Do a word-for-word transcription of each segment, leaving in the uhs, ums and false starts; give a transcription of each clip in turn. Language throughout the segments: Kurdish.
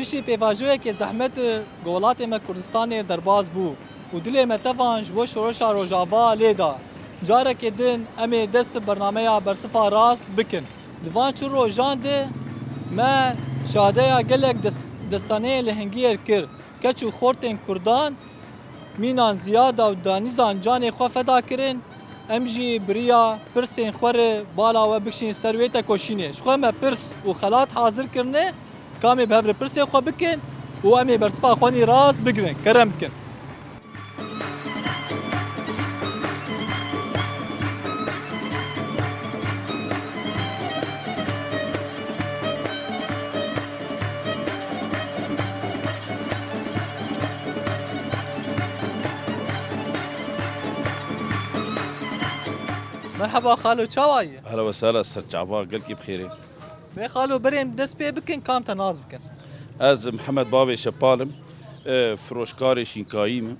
Piştî pêvajoyekê zehmet e, ku welatê me Kurdistanê derbas bû û dilê me tevan ji bo şoreşa Rojava lê da. Carekê din em ê dest bi bernameya Bersifa Rast bikin. Di van çi rojan de me şadeya gelek des-, destaneyê li Hingiyê kir. Keç û xortên Kurdan, mînan ziyada û danîzan canê xwe feda kirin, em jî bi riya pirsên xwe re bala we bikişînin ser wê tekoşînê. Ji xwe me pirs û xelat hazir kirine, kamê bi hev re pirsên xwe bikin û em ê bersifa xwe nî rast bigirin. Kerem bikin. Merheba xalo, çawa yî? Hela we sehla, ser çava, gelkî bi xêrê. Bê xalo, berê em dest pê bikin, kam te nas bikin? Ez Mihemed Bavê Şepal im, e, firoşkarê şînkayî me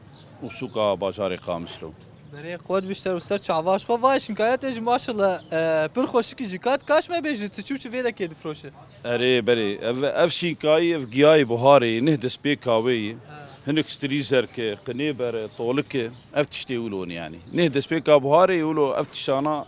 û sûka bajarê Qamişlo. Berê qewet bişter û ser çava ji xwe. Vay şînkaya te jî maşallah, e, pir xweşikî jî. Ka, kaş me bêjî, tu çû çi vê dekê difroşî? Erê, berê, ev, ev şînkayî, ev giyayê buharê ye, neh destpêka wê ye. Ha. Hinek stilîzerk e, qinêber e, tolik e, ev tiştê wilo ne yanî. Neh destpêka buharê ye, wilo ev tiştana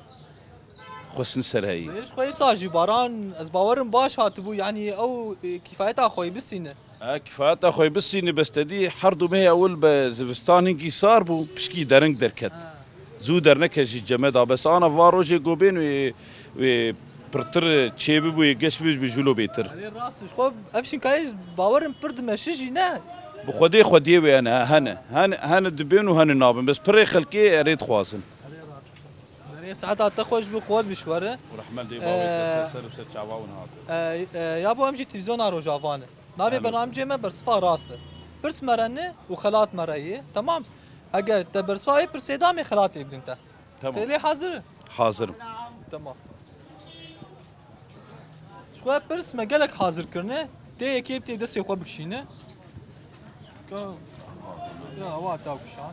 xwestin ser heyî. Berê ji xwe êsa jî baran, ez bawerim baş hatibû, yanî ew, e, kîfayeta xwe yê bisîne. E, kifayeta xwe bisînî, bes te dî her du mehê ewil be zivistan hinkî sar bû, pişkî dereng derket. Ha. Zû derneke jî cemeda, bes ana va rojê gobên wê, wê pirtir çê bibû, yê geş bibû, bi jûlo bêtir. Erê rast, ji xwe ev şinkayê bawerim pir dimeşi jî ne? Bi xwedê xwediyê wê hene, hene, hene, hene dibên û hene nabin, bes pirê xelkê erê dixwazin. Erê rast. Erê saeta te xweş bû, qewet bî ji we re. Rehmet dê bavê te, e, ser, ser û ser çava hûn hate. E, e, ya bo em jî televîzyona Rojava ne. Navê bernamecê me Bersifa Rast e. Pirs me re ne û xelat me re yê. Temam. Eger te bersifa wê pirsê da, em ê xelatê bidin te. Tamam. Te lê hazir e? Hazir im. Tamam. Ji xwe pirs me gelek hazir kirine. Tê yekê tê destê xwe bikişîne. Ka, ya, wa taw kişan.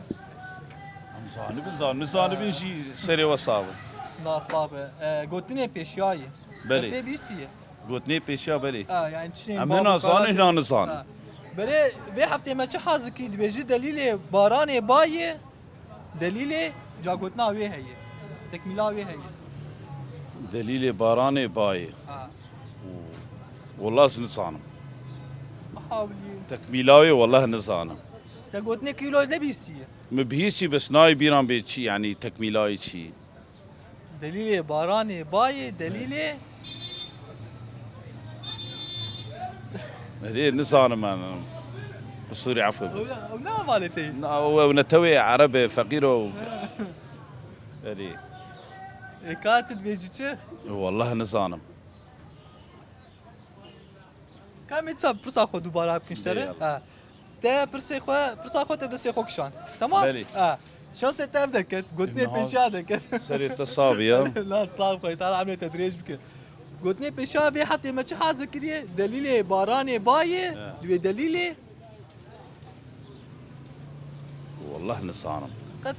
Em zanibin, zan-, nizanibin jî serê we sax be. Na sax be. E, gotinê pêşiya ye. Belê. Te pê bîsiye. Gotinê pêşiya belê. Ha, yani tiştên... Em hina zanin, hina nizanin. Ha. Berê vê heftê me çi hazir kî, dibêjî delîlê baranê bayê, delîlê ca gotina wê heye. Tekmîla wê heye. Delîlê baranê bayê. Ha. Û, wallah ez nizanim. Aha, bilî. Tekmîla wê wallah nizanim. Te gotinê kîlo nebîsiye? Min bihîsî, bes nayê bîran bê çi, yanî tekmîlayê çi? Delîlê baranê bayê, delîlê... Erê, nizanim em. Qusûrê efû bû. Ew ne, ew ne hevalê te ye? Na, ew, ew netewê ereb e, feqîr o. Erê. E, ka tu dibêjî çi? Wallah nizanim. Ka em ê dîsa pirsa xwe dubara bikin ji te re. Bê, yallah. Ha. Te pirsê xwe, pirsa xwe te destê xwe kişand. Tamam? Belê. Ha. Şansê te ev derket, gotinê pêşiya derket. Serê te sax be ya. La sax xwe, Teala emrê te dirêj bike. Gotinê pêşiya vê heftê me çi hazir kiriye? Delîlê baranê bayê, ha, divê delîlê. Wallah nizanim. Qet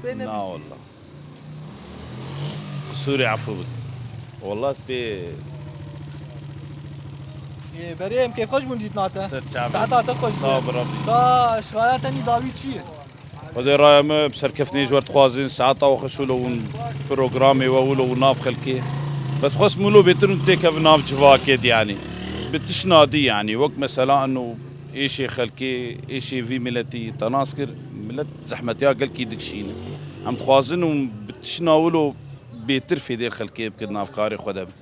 pê nebîsî. Na wallah. Qusûrê efû bik. Wallah pê... Ê, berê em kêfxweş bûn dîtina te. Ser çavê. Saeta te xweş be. Sağ ol, Rabbi. Ka şixaya te nî dawî çi ye? Xwedê raya me bi serkeftinê ji we dixwazin, saeta we xweş wilo hûn programê we wilo hûn nav xelkê. Bi dixwest wilo bêtir hûn têkevin nav civakê de yanî. Bi tişna dî yanî, wek mesela eno êşê xelkê, êşê vî miletî te nas kir, milet zehmetiya gelkî dikişîne. Em dixwazin hûn bi tişna wilo bêtir fêdê xelkê bikin nav karê xwe de bin.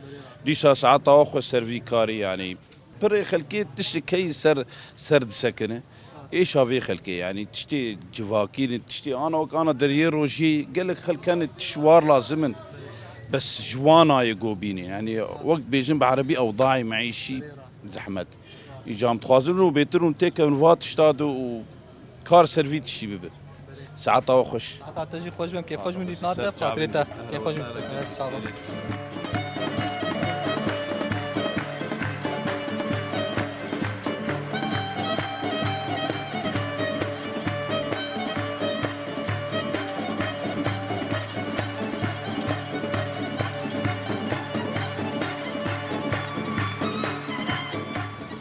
Dîsa saeta we xweş ser vî karî yanî. Pirê xelkê tiştek heyî ser, ser disekine. Êşa vê xelkê, yanî tiştê civakî ne, tiştê ana wek ana deriyê rojî gelek xelk hene tişt war lazim in. Bes ji wan nayê gobînê. Yanî wek bêjin bi erebî ewdaî meîşî zehmet. Îca em dixwazin û bêtir hûn têkevin va tişta de û kar ser vî tiştî bibe. Saeta we xweş. Saeta te jî xweş be, em kêfxweş bûn dîtina te, xatirê te. Kêfxweş bûn. Sağ ol.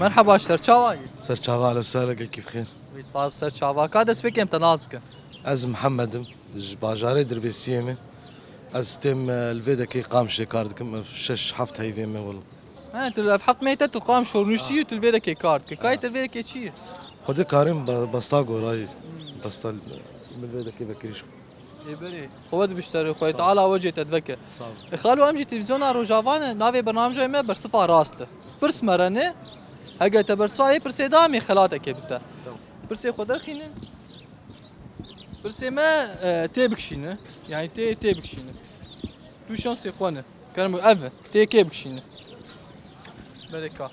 Merheba, ji ser çava yî? Ser çava, ehlen sehlen, gelkî bi xêr. Wî sax, ser çava. Ka destpêkê em te nas bikin. Ez Mihemed im, ji bajarê Dirbêsiyê me. Ez têm, e, li vê dekê Qamişê kar dikim. Ev şeş heft heyvê me wilo. He, tu ev heft meyte tu Qamiş rûniştî yî, tu li vê dekê kar dikî. Kayê te vê dekê çi yî? Xwedê karê min be-, besta gorayî. Besta min vê dekê vekirîş. Ê berê, xwe dibişterê xwe, Sağ ol. Teala wecê te diveke. Sağ ol. E, xalo, em jî televîzyona Rojava ne, navê bernameyê me Bersiva Rast e. Pirs me re ne, hege te bersiva yê pirsê da, em ê xelatekê bite. Tamam. Pirsê xwe derxînin. Pirsê me, e, tê bikişîne. Yani tê, tê bikişîne. Tu şansê xwe ne. Kerem ev e. Tê kê bikişîne. Berê ka.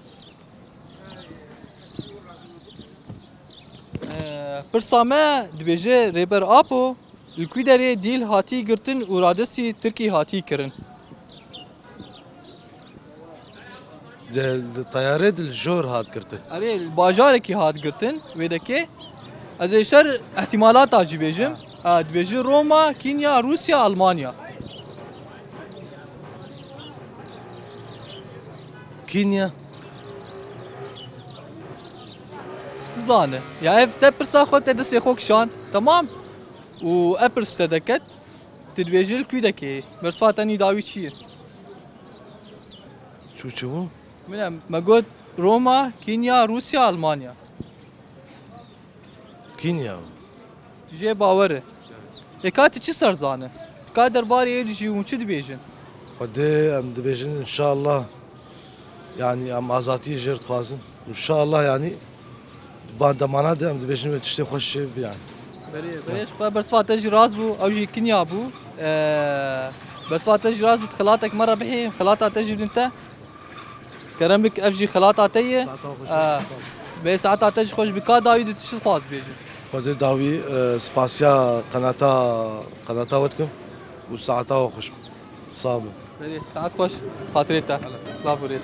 Ee, pirsa me dibêje Rêber Apo, li ku derê dîl hatî girtin û radestî Tirkî hatî kirin? Di, di teyarê di li jor hat girtin. Erê, li bajarekî hat girtin, wê dekê. Ez ê ser ihtimalata jî bêjim. Ha. Ha, dibêje Roma, Kenya, Rûsya, Almanya. Kenya. Tu zane. Ya ev te pirsa xwe te destê xwe kişand. Temam. Û ev pirs te deket. Tu dibêjî li ku dekê. Bersiva te nî dawî çi ye? Çû çi bû? Min e, me got Roma, Kenya, Rûsya, Almanya. Kenya. Tu jê bawer e. Ê ka tu çi ser zane? Ka derbarê êdî jî hûn çi dibêjin? Xwedê em dibêjin înşallah. Yani em azatiyê jêr dixwazin. Înşallah yani van demana de em dibêjin wê tiştê xweş çê bibe yani. Berê, berê, ji xwe bersiva te jî rast bû, ew jî Kenya bû. Ee, bersiva te jî rast bû, xelatek me re bihê, xelata te jî bidin te. Kerem bik, ev jî xelata te ye. Saeta we xweş be. Ee, bê saeta te jî xweş bi. Ka dawî de tu çi dixwaz bêjî? Xwedê dawî, e, spasiya qenata, qenata we dikim û saeta we xweş be. Sağ olun. Berê, saet xweş, xatirê te. Silav û rêz.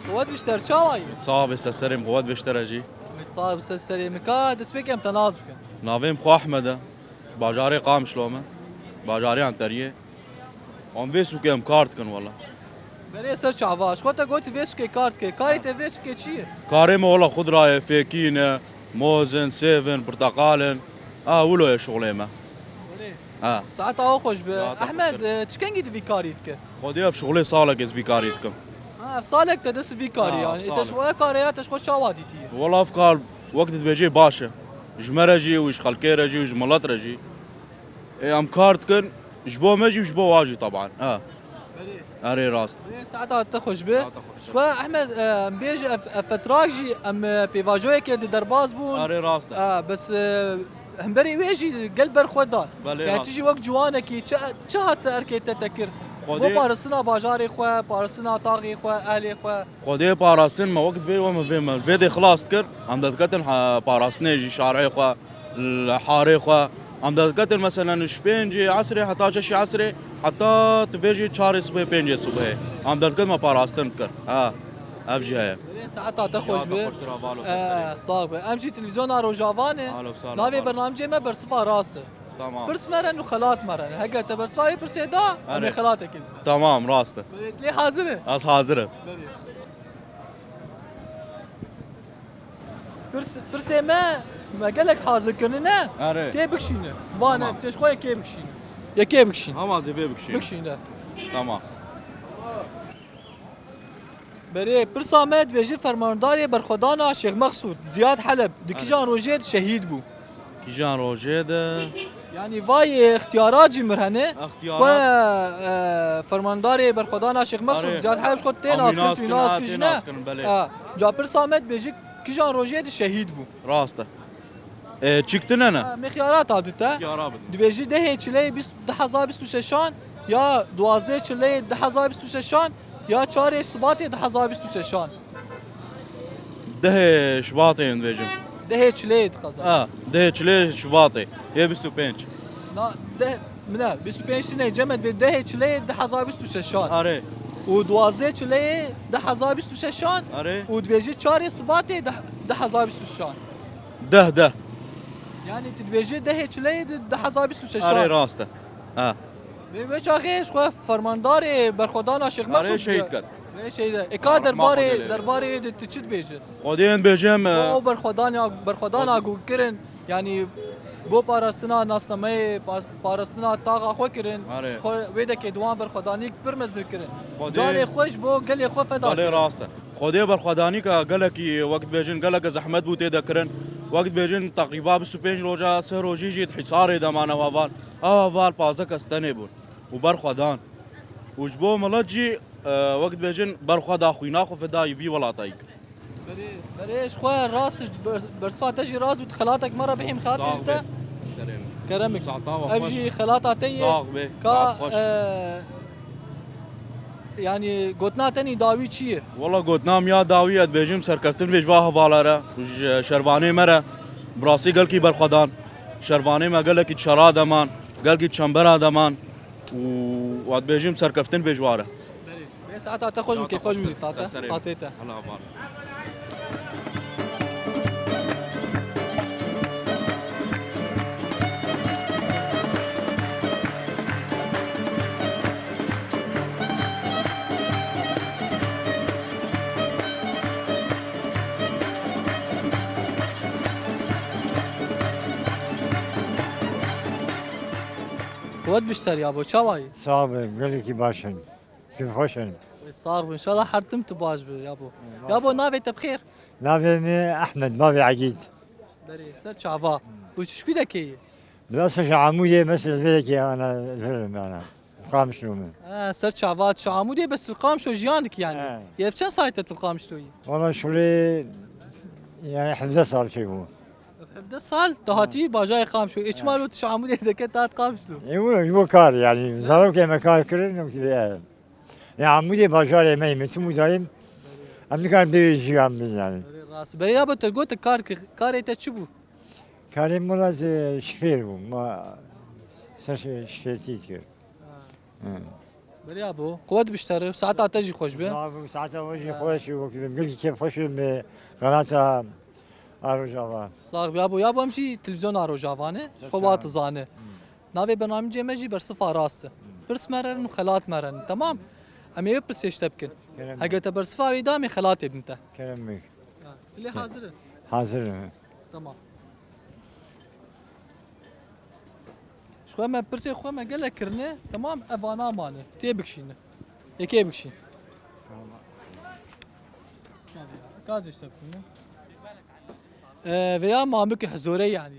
Xwe dibişter çawa yî? Sax be, ser serê min, xwe dibiştere jî. Wê sax be, ser serê min. Ka destpêkê em te nas bikin. Navê min xwe Ahmed e. Bajarê Qamişlo me. Bajarê Anteriyê. Em vê sûkê em kar dikin wela. Berê ser çava. Ji xwe te gotî vê sûkê kar dike. Karê te vê sûkê çi ye? Karê me wela xudra ye, fêkî ne, moz in, sêv in, pirteqal in. A, wilo ye şixulê me. Berê. Ha. Saeta we xweş be. Saeta xweş Ehmed, be. E, çi kengî tu vî karî dike? Xwedê ev şixulê salek ez vî karî dikim. Ha, ev salek te dest vî karî Ha, yani. Ê, te ji salek. Xwe ev karê ya te ji xwe çawa dîtiye? Wela ev kar wek tu dibêjê baş e. Ji me re jî û ji xelkê re jî û ji milet re jî. Ê, em kar dikin, ji bo me jî û ji bo wa jî teban. Ha. Berê. Erê rast. Berê, saeta te xweş be. Saeta xweş be. Ji xwe Ehmed, e, em bêje ev, ev fetrak jî em, e, pêvajoyekê di derbas bûn. Erê rast e. E, bes, e, hemberî wê jî gel ber xwe dan. Belê Yani rast. Tu jî wek ciwanekî çi, çi hat ser erkê te te kir? Xwedê Bo parastina bajarê xwe, parastina taxê xwe, ehlê xwe. Xwedê parastin me wek divê we me vê me. Vê dê xilas dikir, em derdiketin ha-, parastinê jî şarê xwe. Li harê xwe. Em derdiketin, meselen, ji pêncê esrê heta şeşê esrê, heta tu bêjî çarê sibê, pêncê sibê. Em derdiketin me parastin dikir. Ha, ev jî heye. Belê, saeta te xweş be. Ya, te xweştir, avalo, Ee, te serê. Sax be. Em jî televîzyona Rojava ne. Alo, sağ ol, Navê avalo. Bernamecê me Bersiva Rast e. Tamam. Pirs me re û xelat me re ne. Heke te bersiva yê pirsê da, em ê Erê. Xelatekê bidin. Tamam, rast e. Belê, tu lê hazir e? Ez hazir im. Belê. Pirs-, pirsê me, me gelek hazir kirine ne? Erê. Tê bikişîne. Van Tamam. Ev tê ji xwe yekê bikişîne. Yekê bikişîne. Hema zê vê bikişîne. Bikişîne. Tamam. Berê, pirsa me dibêje fermandarê berxwedana Şêx Mexsûd, Ziyad Heleb, di Erê. Kijan rojê de şehîd bû? Kijan rojê de? Yani vay, e, ixtiyara cî mir hene. Ixtiyara. Xwe, e, fermandarê berxwedana Şêx Mexsûd Erê. Ziyad Heleb ji xwe tê Em nas kirin, tu nas kirin, nas jî ne? Nas kirin, belê. Ha. Ca pirsa me dibêje kijan rojê de şehîd bû? Rast e. E, çik tine ne? Ha, mixyara ta dute. Mixyara bidin. Dibêje dehê çileyê bîst, du hezar bîst û şeşan ya duwazdeh çileyê du hezar bîst û şeşan ya çarê Sibatê du hezar bîst û şeşan. Dehê Şubatê em dibêjin. Dehê çileyê dixwazim. Ha, dehê çileyê Şubatê. Yê bîst û pênc. Na, deh, Min e, bîst û pênc tine cem e, dibê dehê çileyê du hezar bîst û şeşan. Are. Û duwazdeh çileyê du hezar bîst û şeşan. Are. Û dibêjî çarê Sibatê du hezar bîst û şeşan. Deh, deh. Yani tu dibêjî dehê çileyê du hezar bîst û şeşan. Are, rast e. Ha. Vê, vê çaxê ji xwe fermandarê berxwedana Şêx Are, Mesûd şehîd ket. Vê şehîd e. Eka derbarê, derbarê de tu çi dibêjî? Xwedê em bêjim, e, O berxwedana, berxwedana ku kirin, yani bo parastina nasnameyê, pas-, parastina taxa xwe kirin, Are. Ji xwe wê dekê di wan berxwedanîk pir mezin kirin. Xwedê Canê xwe ji bo gelê xwe feda Belê kirin. Rast e. Xwedê berxwedanîka gelekî, wek dibêjin, geleke zehmet bû tê de kirin. Wek dibêjin, teqrîba bîst û pênc roja, sih rojî jî di Hîsarê de mane heval. Ew heval pazdeh kes tenê bûn û berxwedan. Û ji bo milet jî, e, wek dibêjin, berxwe da, xwîna xwe fidayî vî welatayî kir. Berê, berê ji xwe rast, ber-, bersiva te jî rast bû, xelatek me re bihîm, xelatê Sağ ji te. Be. Kerem. Kerem bik. Saeta we Ev xweş. Jî xelata te ye. Sağ be. Ka, Saet xweş. E, yani gotina te nî dawî çi ye? Wala gotina min ya dawî ye, dibêjim serkeftin vê ji va hevala re û ji şervanê me re. Bi rastî gelkî berxwedan. Şervanê me gelekî çera de man, gelkî çembera de man. Û wa dibêjim serkeftin bê ji wa re. Berê. Bê saeta te xweş û kêfxweş bû zî tate. Ser serê. Hatê te. Allah var. Quwet bişter yabo, çawa yî? Sağ ol, gelekî baş in. Kêfxweş in. Wê sax bin. Înşallah her tim tu baş bi, yabo. Eyvallah. Yabo, navê te bi xêr? Navê min Ehmed, bavê Egîd. Berê, ser çava. Û tu ji ku dekê yî? Min asla ji Amûdê, mesela vê dekê ana, verim ana. Qamişlo min. Ha, ser çava, tu ji Amûdê, bes tu li Qamişlo jiyan dikî yani. He. Yê ev çend salî te tu li Qamişlo yî? Valla şûlê, yani hevdeh sal çêbû. Hevdeh sal tu hatî bajarê Qamişlo. Ê çima lo tu ji Amûdê deke tat Qamişlo? Ê, wilo, ji bo kar yani. Zarokê me kar kirin, yok diye. Ya Amûdê bajarê me ye, min tim û dayim. Em nikarin bê wê jiyan bin yani. Berê rast. Berê yabo te got kar, karê te çi bû? Karê min ez, e, şifêr bûm. Ma ser şi-, şifêrtî dikir. Ha. Hı. Berê yabo, quwet biştere, saeta te jî xweş be. Sağ ol, saeta we jî xweş, wekî gelkî kêfxweş im, e, qenata a Rojava. Sax be yabo, yabo em jî televîzyona Rojava ne, xwe wa dizane. Navê bernamecê me jî bersifa rast e. Pirs me re û xelat me re, temam. Em ê pirsê ji te bikin. Kerem. Heke te bersifa wê da, em ê xelatê bidin te. Kerem bik. Ha, lê hazir e? Hazir e. Tamam. Ji xwe me pirsê xwe me gelek kirine, temam, ev ana mane. Tê bikişîne. Yekê bikişîn. Tamam. Gazê ji te bikin. Ee, veya mamik hezore yani.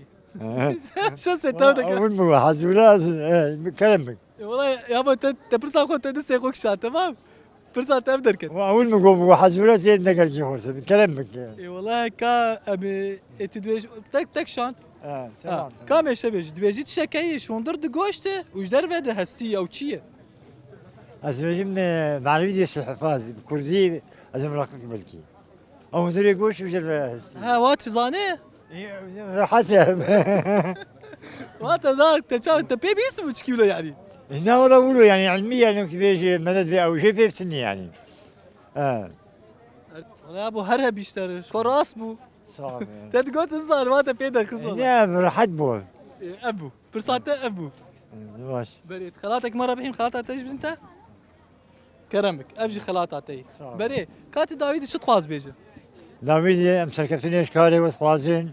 Şo se tev deke. Ew min bû, hezûra, e, kerem bik. E, wala, yabo te, te pirsa xwe te distê xwe kişa, temam. Pirsa te ev derket. Ew min got, bû hezûra tê negerkî xorse, kerem bik. E, wala, ka, em, e, tu dibêj, tek, tek şan. Ha, tamam, tamam. Ka mêşe bêjî, dibêjî tiştekeyî şondir di goşte û ji derve de hestî ew çi ye? Ez dibêjim, e, merivî dê silhifaz, bi kurdî ez ê miraqik belkî. Ew hundirê goş û jêr ve hestî. Ha, wa tu zanî? Rehet e. Wa te da, te çav, te pê bîst û çi kîlo yani? E, ne wala wilo yani, ilmî yani, ki bêjî, menet ve ew jê pê bitinî yani. Ha. Wala ya bu her hebîşter, xwe rast bû. Sağ ol. Te digot zan, wa te pê de xist wala. Ne, rehet bû. E, ev bû. Pirsa te ev bû. E, baş. Berê, xelatek me re bihîm, xelata te ji bin te? Kerem bik. Ev jî xelata te ye. Sağ ol. Berê, ka tu dawî de çi dixwaz bêje? Dawî de em serkeftinê ji karê we dixwazin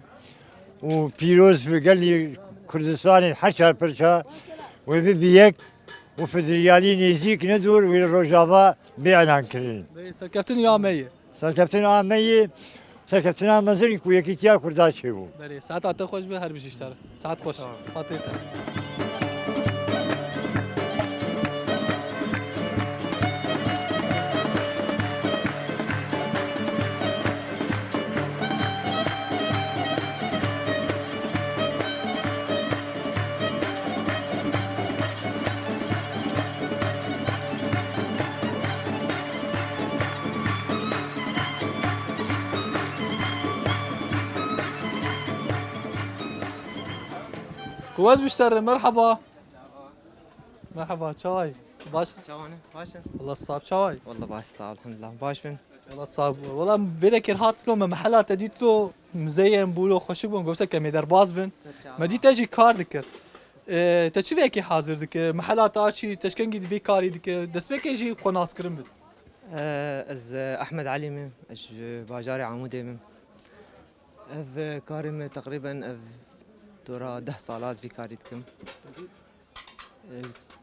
û pîroz bi gelî Kurdistanê her çar pirça wê bibe yek û federalî nêzîk ne dûr wê li Rojava bê elan kirin. Berê, serkeftin ya me ye. Serkeftin a me ye. Serkeftina mezin ku yekîtiya Kurda çêbû. Berê, saeta te xweş be, her bijî ji te re. Saet xweş. Sağ ol. Xatê te. Quwet biştere, merhaba. Merhaba, çawayî? Baş? Çawane, baş e? Wala sab çawayî? Wala baş, sağ ol, elhamdülillah. Baş bin. Wala sab. Wala vê dekir hat lo me mehela te dît lo mizeyên bûlo xweşik bûn, gosek em ê derbaz bin. Ser çava. Me dît te jî kar dikir. Ee, te çi vekî hazir dikir? Mehela te çi, te ji kengî vê karî dikir? Destpêkê jî xwe naskirin bid. Ee, ez, e, Ahmed Elî me, ez ji bajarê Amûdê me. Ev, e, karê me teqrîben ev dora deh sala ez vî karî dikim. E,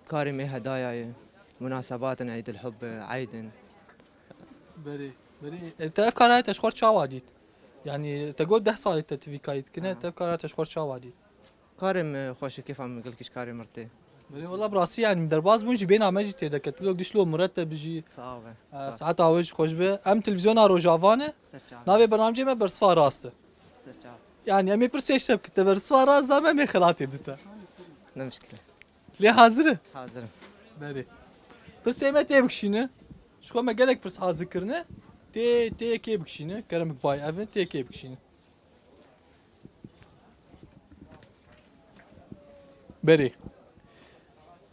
karê me hedaya ye, munasebatin, Eydil Hub, e, Eydin. Berê, berê. E, te ev kara te ji xwe çawa dît? Yani te got deh salê te tu vî karî dikine, ha, te ev kara te ji xwe çawa dît? Karê me xweş e, kêfa me gelkî ji karê me re tê. Belê, wela bi rastî, yani, derbaz bûn jî bêhna me jî tê de ketilo, gişlo murete bijî. Sağ ol. Ee, saeta we jî xweş be. Em televîzyona Rojava ne. Ser çav. Navê bernamecê me Bersiva Rast e. Ser çav. Yani, em ê pirsê şev ki te Bersiva Rast zame em ê xelatê bidite. Ne mişkile. Lê hazir e? Hazir im. Belê. Pirsê me tê bikişîne. Ji xwe me gelek pirs hazir kirine. Tê, tê kê bikişîne. Kerem bik bay evin, tê kê bikişîne. Berê.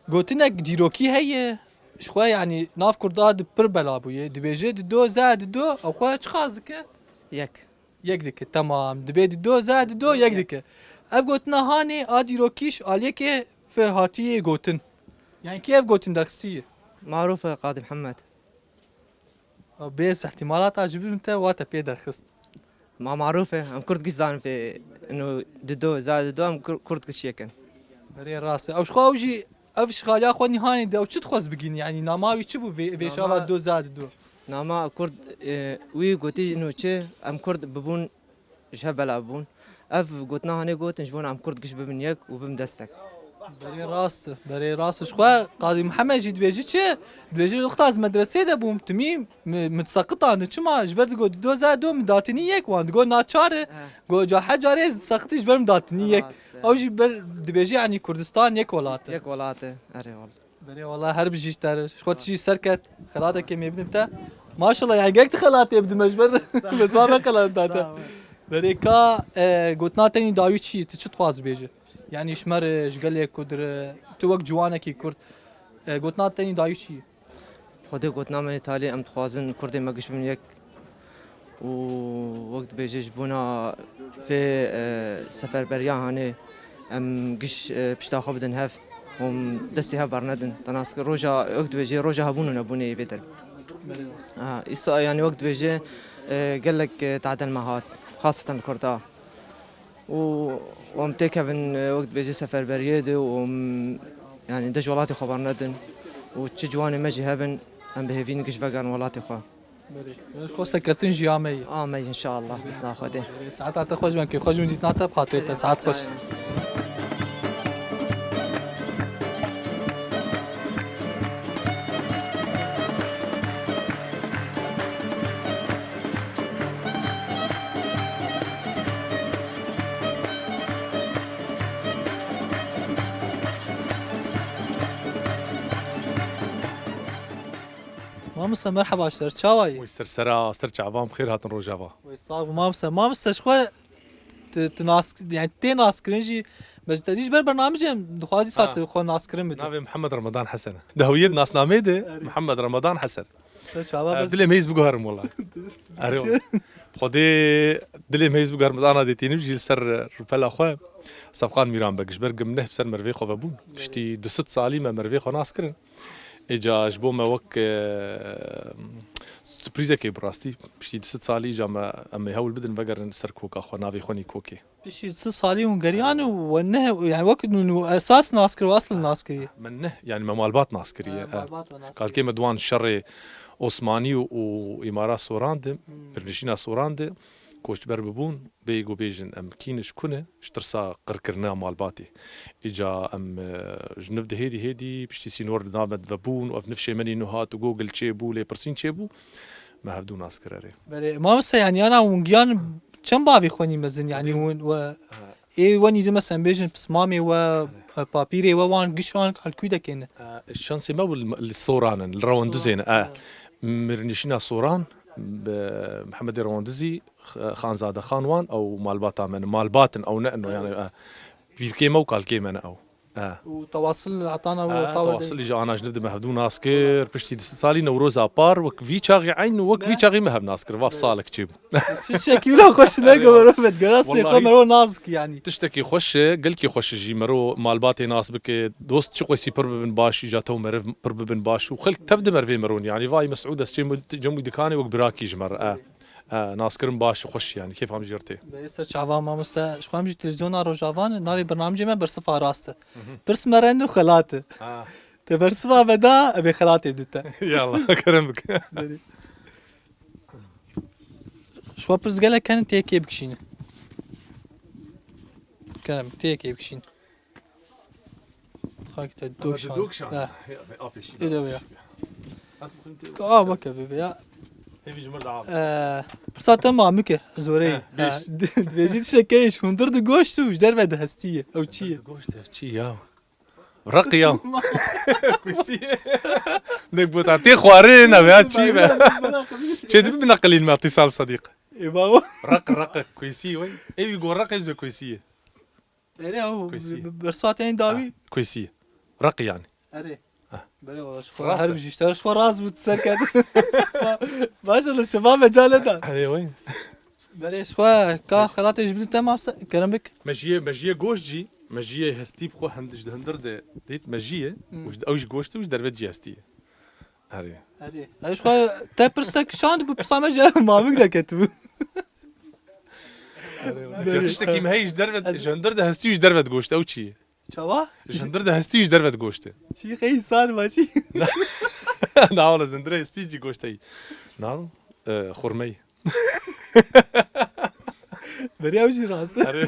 Gotinek dîrokî heye, ji xwe, yanî, nav kurda di pir bela bûye. Dibêje dido, ze dido, ew xwe çiqas dike? Yek. Yek dike, temam. Dibê dido, ze dido, yek dike. Ev gotina hanê a dîrokî ji aliyekê fe hatiyê gotin. Yani kê ev gotin derxistiye? Maruf e, Qadî Mihemed. Bê ez ihtimalata ji bin te wa te pê derxist. Ma maruf e, em kurd giş zanin pê ino dido, za dido, em kur-, kurd giş yekin. Berê rast e. Ew ji xwe ew jî, ev ji xaliya xwe nîhanê de ew çi dixwest bigîn? Yani nama wî çi bû vê, vê şava dido, za dido? Nama kurd, e, wî gotî ino çi, em kurd bibûn ji hev bela bûn. Ev gotina hanê gotin ji bo em kurd giş bibin yek û bibin destek. Berê rast e, berê rast e. Ji xwe Qadî Mihemed jî dibêjî çi? Dibêjî wexta ez medresê de bûm, timî mi, mi diseqitandin. Çima? Ji ber digot dido, za dido, min datinî yek, wan digot naçar e. He. Got ca her carê ez diseqitî ji ber min datinî yek. Rast e. Ew jî ber dibêjî, yanî Kurdistan yek welat e. Yek welat e. Erê wala. Berê wala her bijî ji te re. Ji xwe tu jî ser ket. Xelatekê me bidin te. Maşallah, yani gerek tu xelatê bidin me ji ber. Bezma me xelat date. Sağ ol. Berê ka, e, gotina te nî dawî çi? Tu çi dixwazî bêje? Yani ji me re, ji gelê Kurd re, tu wek ciwanekî Kurd, e, gotina te nî dawî çi? Xwedê gotina me nî talî, em dixwazin Kurdê me giş bibin yek. Û wek dibêje ji bona vê, e, seferberiya hanê em giş, e, pişta xwe bidin hev û em destê hev bernedin. Te nas kir roja, wek dibêje roja hebûn û nebûnê yê vê derê. Ha, îsa, yani wek dibêje, e, gelek, e, tadel me hat, xaseten Kurda. Û, û em têkevin, e, wek dibêje seferberiyê de û em, yani dest welatê xwe bernedin û çi ciwanê me jî hebin, em bi hêvî giş vegerin welatê xwe. Belê. Ji xwe serkeftin jî ya me ye. A me inşallah, bi izna Xwedê. Belê, saeta te xweş be, em kêfxweş bin dîtina te, bi xatirê te, saet xweş. Mamoste, merheba, ji te re çawa yî? Wê ser sera, ser çavan, bi xêr hatin Rojava. Wê sax bî, mamoste. Mamoste, ji xwe tu, tu nas, yani tê naskirin jî, me ji te dî ji ber bernamecê em dixwazî sa tu xwe naskirin bidî. Navê Mihemed Ramadan Hesen e. Di hewiyê di nasnameyê de Mihemed Ramadan Hesen. Te çava. Dilê me hîs biguherim wela. Erê wela. Xwedê dilê me hîs biguherim, ana dê tînim jî li ser rûpela xwe. Sefqan Mîran Beg, ji ber ku em neh bi ser mervê xwe vebûn. Piştî du sed salî me mervê xwe nas kirin. Îca ji bo me wek, e, surprîzekê bi rastî. Piştî du sed salî îca me, em ê hewl bidin vegerin ser koka xwe, navê xwe nî kokê. Piştî sih salî hûn geriyan û we ne, yani wek nû, nû esas nas kir, we asl nas kiriye. Min ne, yani me malbat nas kiriye. Ha, malbat we nas kiriye. Kalkê me di wan şerê Osmanî û, û îmara Soran de, Hmm. birnişîna Soran de, koçber bibûn, bêyî ku bêjin em kî ne, ji ku ne, ji tirsa qirkirina malbatê. Îca em, e, ji nû de hêdî hêdî piştî sînor li nav me vebûn û ev nifşê me nî nû hat û Google çêbû, lêpirsîn çêbû, me hevdû nas kir erê. Belê, mamoste, yani yana hûn giyan çend bavê xwe nî mezin, yani hûn we ê we nî di, mesela bêjin pismamê we, e, papîrê we wan giş an kalkû dekêne. E, şansê me bû li, li Soran in, li Rewandizê ne. Soran, e. Mirnişîna Soran, bi Mihemedê Rewandizî, X-, Xanzade Xan wan, ew malbata me ne. Malbat in, ew ne ino, yani, e, pîrkê me û kalkê me ne ew. E. Û tewasil etana we E, orta we de. Tewasilî ji ana ji nivdî me hevdû nas kir, piştî du sed salî Newroza par, wek vî çaxî eyn û wek vî çaxî me hev nas kir. Vav salek çêbû. Çi çekî wila xweş ne Eyvallah. Gover Ahmet, gerastê xwe Wallahî mero nas ki yani. Tiştekî xweş e, gelkî xweş e jî mero malbatê nas bike, dost çi qasî pir bibin baş, îja tew meriv pir bibin baş û xelk tev di mervê meron yani. Vay Mesûd ez çêm cem wî dikanê wek birakî ji me re. E. E, naskirin baş, xweş yani, kêfa min jê re tê. Berê ser çava mamoste, ji xwe em jî televîzyona Rojava ne, navê bernamecê me Bersiva Rast e. Hı hı. Pirs me re ne xelat e. Ha. Te bersiva veda, em ê xelatê bidin te. Yallah, kerem bike. Berê. Ji xwe pirs gelek hene tê yekê bikişîne. Kerem, tê yekê bikişîne. Xakî te Ama dok şan. Dok şan. Ha. Ya, apê şî Ê de be, ya. Apê şî be. Ez bixwînim tê. Ka, a, weke bebe ya. Hêvî ji mir de av. Ee, pirsa te ma mike, zoreyî. He, bêj. Ha, di-, dibêjî tişekê ji hundir di goşt û ji derve di hestî ye. Ew çi ye? Goşt ev çi ya? Req ya. Kusî. Nek bota tê xwarin, ev ya çi be? Çê dibi bineqilîn me, Tîsal Sedîq. Ê baba. Req, req, kusî wey. Ê wî go req, ez de kusî ye. Erê, ew Kusî. Bi-, bi-, bersiva te yên dawî. Ha, kusî. Req yani. Erê. Ha. Berê, wala, ji xwe Rast her e. Bijî, ji te re ji xwe rast bû, tu ser ket. Baş e, li şeva mecal neda. Erê, wey. Berê, ji xwe ka xelatê ji bilî te mafse, kerem bik. Mejiyê, mejiyê goşt jî, mejiyê hestî bi xwe hend-, ji hundir de dît mejiyê, Hmm. û ji, ew ji goşt û ji derve jî hestî ye. Erê. Erê. Erê, ji xwe te pirs te kişand bû, pirsa me ji mavik derketibû. Erê. Berê. Tiştekî me heyî ji derve, ji hundir de hestî û ji derve goşt, ew çi ye? Çawa? Ji hundir de hestî û ji derve goşt e. Çi xeyî sar ma çi? Na, wala, di hundir hestî jî goşt heyî. Na, e, xurmeyî. Berê ew jî rast e. Erê.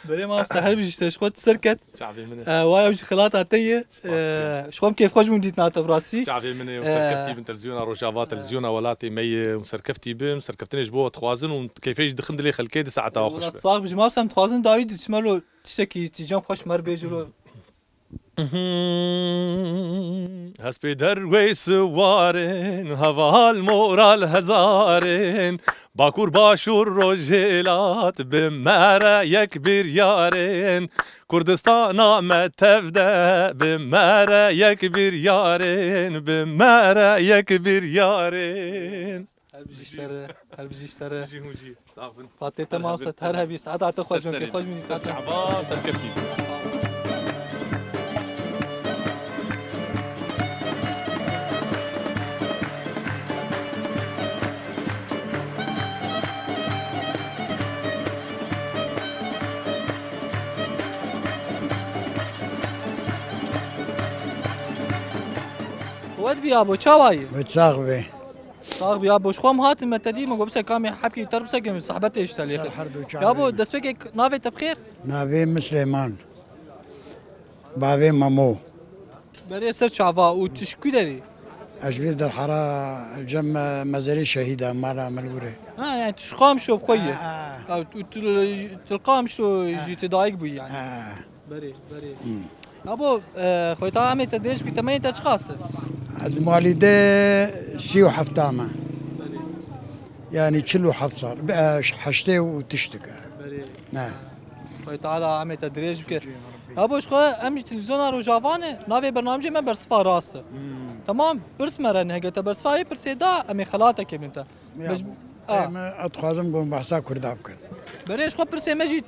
Berê ma seher bijî, ji te ji xwe tu ser ket. Çavê min e. E, wa ew jî xelata te ye. Spas dikim. E, ji xwe em kêfxweş bûn dîtina te bi rastî. Çavê min e, hûn E, serkeftî bin, televîzyona Rojava, televîzyona welatê me ye, hûn serkeftî bin, serkeftinê ji bo we dixwazin, hûn keyfê jî dixin dilê xelkê di saeta xweş Wela be. Sax bijî, ma em dixwazin dawî diçime lo tiştekî tu cem xweş mer bêjî lo. Hespê derwê siwarên, heval moral hezarên, Bakur, Başûr, Rojêlat, bi me re yek biryarên. Kurdistana me tev de, bi me re yek biryarên, bi me re yek biryarên. Her bijî ji te re, her bijî ji te re. Bijî hûn jî, sax bin. Fatê te Her masa, hebin. Her hebî, saeta te xweş bin, Ser serê xweş bin. Ser çava, serkeftî bin. Wet bî abo, çawa yî? Wet sax be. Sax bî abo, ji xwe em hatin me te dî, me got bise kamê hebkî ter bise ke min sohbetê ji te lê Ser xwe. Her du çavê Yabo, me. Destpêkê navê te bi xêr? Navê min Silêman. Bavê Memo. Berê ser çava û tu ji ku derî? Ez vê derhera cem me-, mezerê şehîda mala Milûrê. Ha, yani tu ji Qamişlo bi xwe yî? Ha, ha. Ha, tu, tu, tu li Qamişlo Ha. jî tu dayik bûyî yani? Ha. Berê, berê. Hmm. Abo, e, xwê ta emê te dirêj bî, temenê te çiqas e? Ez malî de sî û heft a me. Berê. Yani çil û heft sal. Be, e, heştê û tiştik e. Berê. Ne. Xwê Teala emê te dirêj bike. Abo, ji xwe em ji televîzyona Rojava ne, navê bernamecê me Bersiva Rast e. Hmm. Tamam, pirs me re ne, hege te bersiva vê pirsê da, em ê xelatekê bin te. Ya Biz- bu, A. em, ez dixwazim ku behsa Kurda bikin. Berê ji xwe pirsê me jî,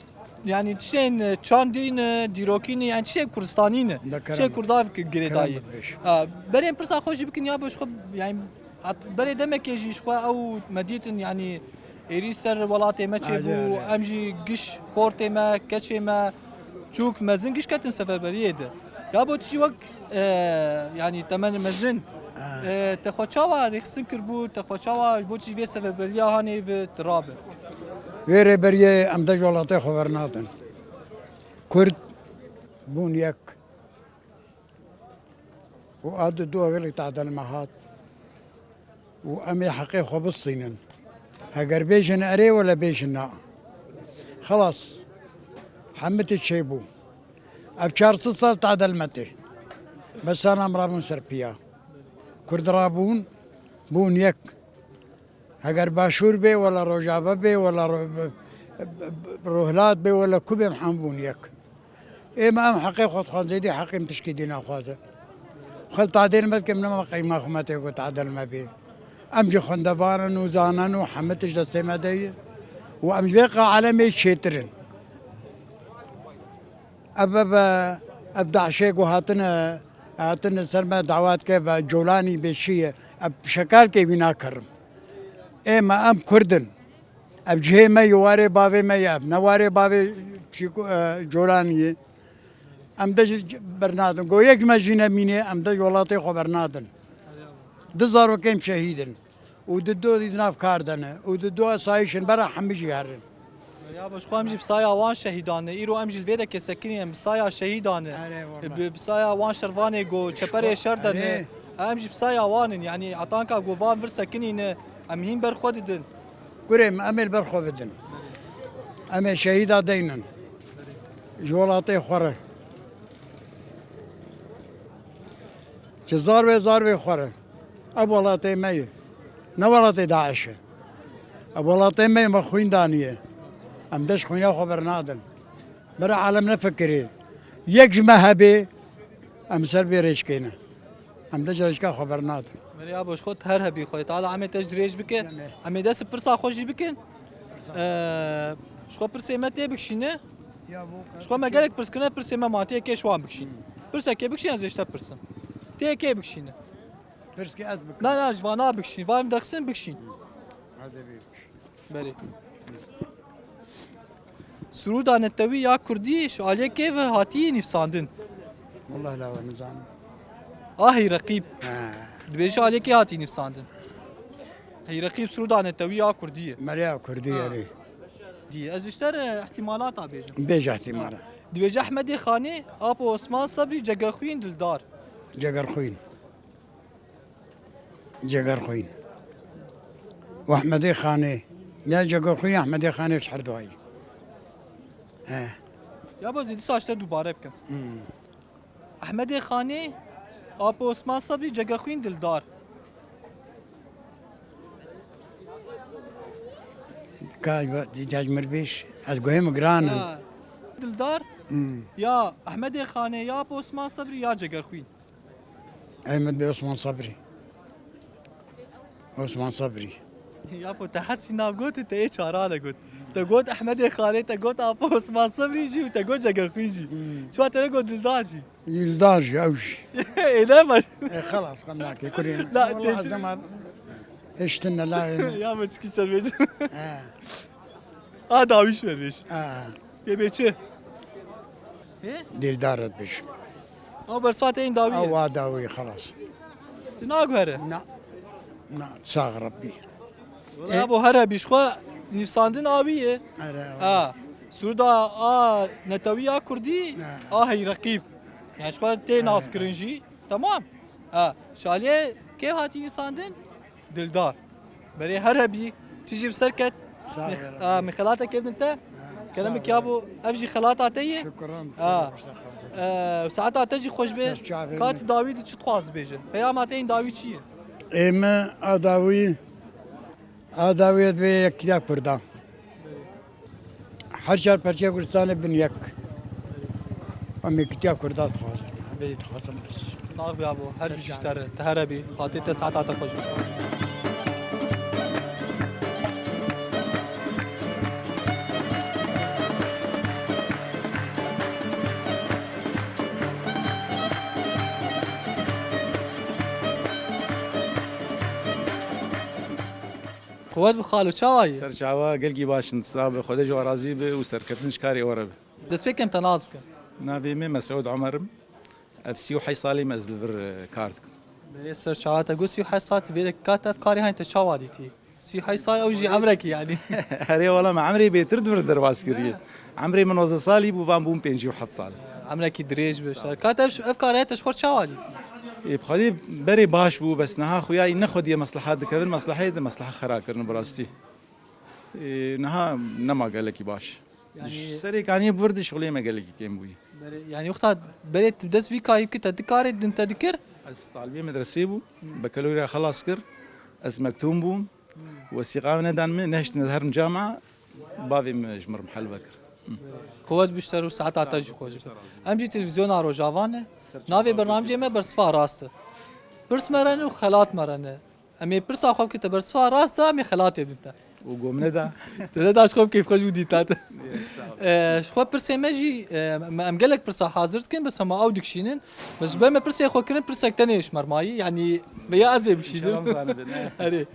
yani tiştên, e, çandî ne, dîrokî ne, yani tiştên Kurdistanî ne. Da kerem Tiştên bike. Kurda girêdayî. Kerem bike. A, berê pirsa xwe jî bikin ya bo ji xwe, yani hat-, berê demekê jî ji xwe ew me dîtin, yani êrî ser welatê me çêbû, Acayip. Em jî giş xortê me, keçê me, çûk mezin giş ketin seferberiyê de. Ya bo tu jî wek, e, yani temenê mezin, Ha. e, te xwe çawa rêxistin kiribû, te xwe çawa bo tu jî vê seferberiya hanê ve tu rabe? Vê rêberiyê em de ji welatê xwe bernadin. Kurd bûn yek. û a di du gelek tadel me hat û em ê heqê xwe bistînin. Heger bêjin erê, wele bêjin na. Xelas. Hemî tê çêbû. Ev çar sed sal tadel me tê. Bes sana em rabûn ser piya. Kurd rabûn, bûn yek. Heger Başûr bê, wela Rojava bê, wela Ro-, Rohilat bê, wela ku bê, em hemû bûn yek. Ê me em heqê xwe dixwazin, zêdî heqê em tişkî dî naxwazin. Xwe tadêl me dikim, nema qeyma xwe me tê got, adil me bê. Em jî xwendevan in û zanin û hemî tişt destê me de ye. Û em ji vê qa alemê çêtir in. Ev, ev, ev DAIŞê ku hatine, hatine ser me dawa dike ve Colanî bê çi ye? Ev şekalkê wî nakirim. Ê me em Kurd in. Ev cihê me yê warê bavê me ye. Ev ne warê bavê çîko, e, Colanî ye. Em de ji bernadin. Go yek me jî nemîne, em de ji welatê xwe bernadin. Du zarokên şehîd in. Û di do di nav kar de ne. Û di do asayîş in, bera hemî jî herin. Ya baş, xwe em jî bi saya wan şehîdan ne. Îro em jî li vê dekê sekinî, em bi saya şehîdan ne. Erê, wala. Bi, bi saya wan şervanê go çeperê şer de ne. Erê. Em jî bi saya wan in. Yanî atanka go van vir sekinî ne. Em hîn ber xwe didin. Kurê min, em ê li ber xwe bidin. Em ê şehîda deynin. Ji welatê xwe re. Ji zarvê zarvê xwe re. Ev welatê me ye. Ne welatê DAIŞ e. Ev welatê me ye, me xwîn daniye. Em dest xwîna xwe bernadin. Bira alem nefikirê. Yek ji me hebe, em ser vê rêçkê ne. Em de ji rêçka xwe bernadin. Merê ya bo, ji xwe her hebî xwe. Teala emê te ji dirêj bike. Demê. Em ê dest pirsa xwe jî bikin. Ee, ji xwe pirsê me tê bikişîne. Ya bo, ji xwe me gelek pirs kirine, pirsê me ma tê kê ji wan bikişîn. Pirsekê bikişîn, ez ê ji te pirsim. Tê kê bikişîne. Pirskê ez bikim. Na, na, ji vana bikişîn. Van dexsin bikişîn. Hadi bir. Berê. Sirûda netewî ya kurdî ji aliyê kê ve hatiye nivîsandin? Wallah la we nizanim. A Hey Reqîb. Ha. Dibêje aliyê kê hatiye nivîsandin? Hey Reqîb sirûda netewî ya kurdî ye. Merê ya kurdî ye. Ha. Dî. Ez ji te re ihtimalata bêjim. Bêje ihtimala. Dibêje Ehmedê Xanê, Apo Osman Sebrî, Cegerxwîn Dildar. Cegerxwîn. Cegerxwîn. Û Ehmedê Xanê. Ya Cegerxwîn ya Ehmedê Xanê ji her duayî. He. Ya bo zî dîsa ji te dubare bikim. Hmm. Ehmedê Xanê, Apo Osman Sebrî, Cegerxwîn Dildar. Ka dîtej mir bêj, ez guhê min giran in. Ha. Dildar, hmm, ya Ehmedê Xanê, ya Apo Osman Sebrî, ya Cegerxwîn. Ehmed Bey Osman Sabrî. Osman Sabrî. Ya ku te her sî nav gotin, te yê çara de got. Te got Ehmedê Xalê, te got Apo Osman Sabrî jî û te got Cegerxwîn jî. Hmm. Çima te negot Dildar jî? Dildar jî, ew jî. Ê, ne baş. E, xelas, xem nake, kurê min. La, wala tê çi? Ez dema hiştin ne la. Ya me çikî ser bêjim. He. A dawî ji ber bêj. He. Tê bê çi? Hê? Dildar et bêj. Ew bersiva te yên dawî ye. Ew a dawî, xelas. Tu naguhere? Na. Na, sax Rebbî. Wala bo here bî, ji xwe nivîsandin a wî ye. Are, are. Ha. Sûrda a netewî ya kurdî, ha, a Hey Reqîb. Yani ji xwe tê, are, naskirin jî. Tamam. Ha. Şaliyê kê hatî nivîsandin? Dildar. Berê here bî, tu jî bi ser ket. Sağ ol. Min xelata kevin te. Kerem ki abo, ev jî xelata te ye. Şükran. Ha. Ee, saeta te jî xweş be. Ka tu dawî de çi dixwaz bêje? Peyama te yên dawî çi ye? Ê me a dawî, a dawî divê yekîtiya Kurda. Her çar parçeya Kurdistanê bin yek. Em yekîtiya Kurda dixwazin. Em vê dixwazin bes. Sax bî abo. Her bijî ji te re. Te here bî. Xatê te saeta te xweş bî. Quwet bi xalo, çawa yî? Serçava gelkî baş in, sax be, Xwedê ji we razî be û serketin ji karê we re be. Destpêkê em te nas bikin. Navê min Mesûd Omer im. Ev sî û heşt salî me ez li vir, e, kar dikim. Berê serçava te got sî û heşt sal, tu vê de kat ev karê hene te çawa dîtî? Sî û heşt sal ew jî emrekî yani. Herê wala me emrê bêtir di vir derbas kiriye. Emrê min nozdeh salî bû, van bûm pêncî û heft sal. Emrekî dirêj be. Sağ ol. Kat ev, ev karê te ji xwe çawa dîtî? Ê, bi xwedî berê baş bû, bes niha xuya ne xwedî mesleha dikevin, meslehê de mesleha xera kirin bi rastî. Ê, niha nema gelekî baş. Yani ji serê kaniyê bi vir de şixulê me gelekî kêm bûyî. Berê, yani wexta berê tu dest vî karî bikî, te di karê din te dikir? Ez talibê medresê bû, bekalorya xelas kir, ez mektûm bûm, wesîqa min nedan min, nehiştin ez herim camia, bavê min ji min re mihelbe kir. Qewet bişter û saeta te jî xweş be. Em jî televîzyona Rojava ne. Navê bernamecê me Bersiva Rast e. Pirs me re ne û xelat me re ne. Em ê pirsa xwe bike te bersiva rast da, em ê xelatê bidin te. Û gomne da. Te ne da ji xwe bi keyfxweş bû dîta te. Sağ ol. Ee, ji xwe pirsê me jî, e, me, em gelek pirsa hazir dikin, bes hema ew dikişînin. Bes ji ber me pirsê xwe kirin, pirsek tenê ji me re mayî, yanî veya ez ê bikişînim. İnşallah zanibin, he. Erê.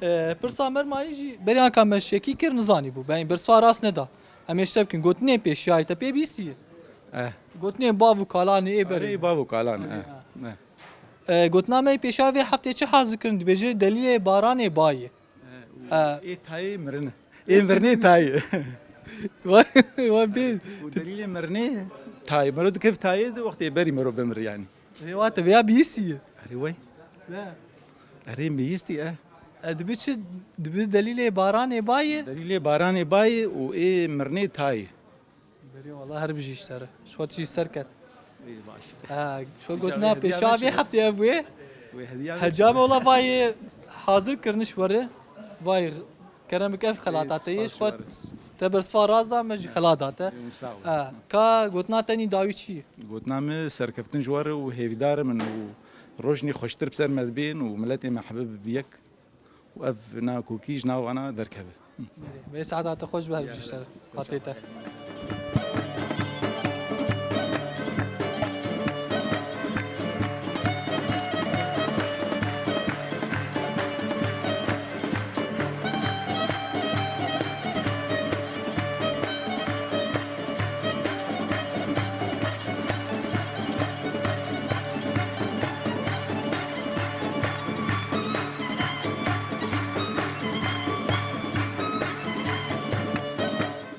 Ee, pirsa me re mayî jî, berê anka me şekî kir, nizanî bû. Ben bersiva rast neda. Em ê şte bikin. Gotinên pêşiyayê te pê bîstî ye. Eh. Gotinên bav û kalanê ê berê. Erê, bav û kalan, Erê, eh. Ha. Eh. E, gotina me yê pêşiya vê heftê çi hazir kirin? Dibêje delîlê baranê bayê. E, û E. ê tayê mirin. Ê mirinê tayê. Vay, vay bê. Û delîlê mirinê tayê. Mero dikev tayê de wextê berî mero bimir yani. Rêwa te veya bîstî ye. Erê wey. Ne. Erê bîstî e. E, dibi çi, dibi delîlê baranê bayê? Delîlê baranê bayê û ê mirinê tayê. Berê wala her bijî ji te re. Ji xwe tijî ser ket. Ê, baş. Ha, ji xwe gotina pêşa vê heftê ev bûye. Wê hediya Heca me wala vayê hazir kiriniş were. Vay kerem bike ev xelata te yê. Ji xwe te bersiva rast da me jî xelat da te. Ê, sağ ol. Ha, ka gotina te nî dawî çi ye? Gotina me serkeftin ji were û hêvîdar im û rojnî xweştir bi ser me dibên û miletê me hebib bi yek. û ev nakokî ji nav wana derkeve. Bê saeta te xweş be, her bijî ji te re. Hatê te.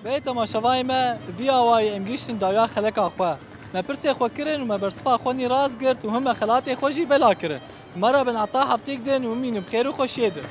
Bê temaşevayê me, vî awayî em gihîştin dawiya xeleka xwe. Me pirsê xwe kirin û me bersiva xwe nî rast girt û him me xelatê xwe jî bela kirin. Me re bin heta heftêk din û bimînin bi xêr û xweşiyê din.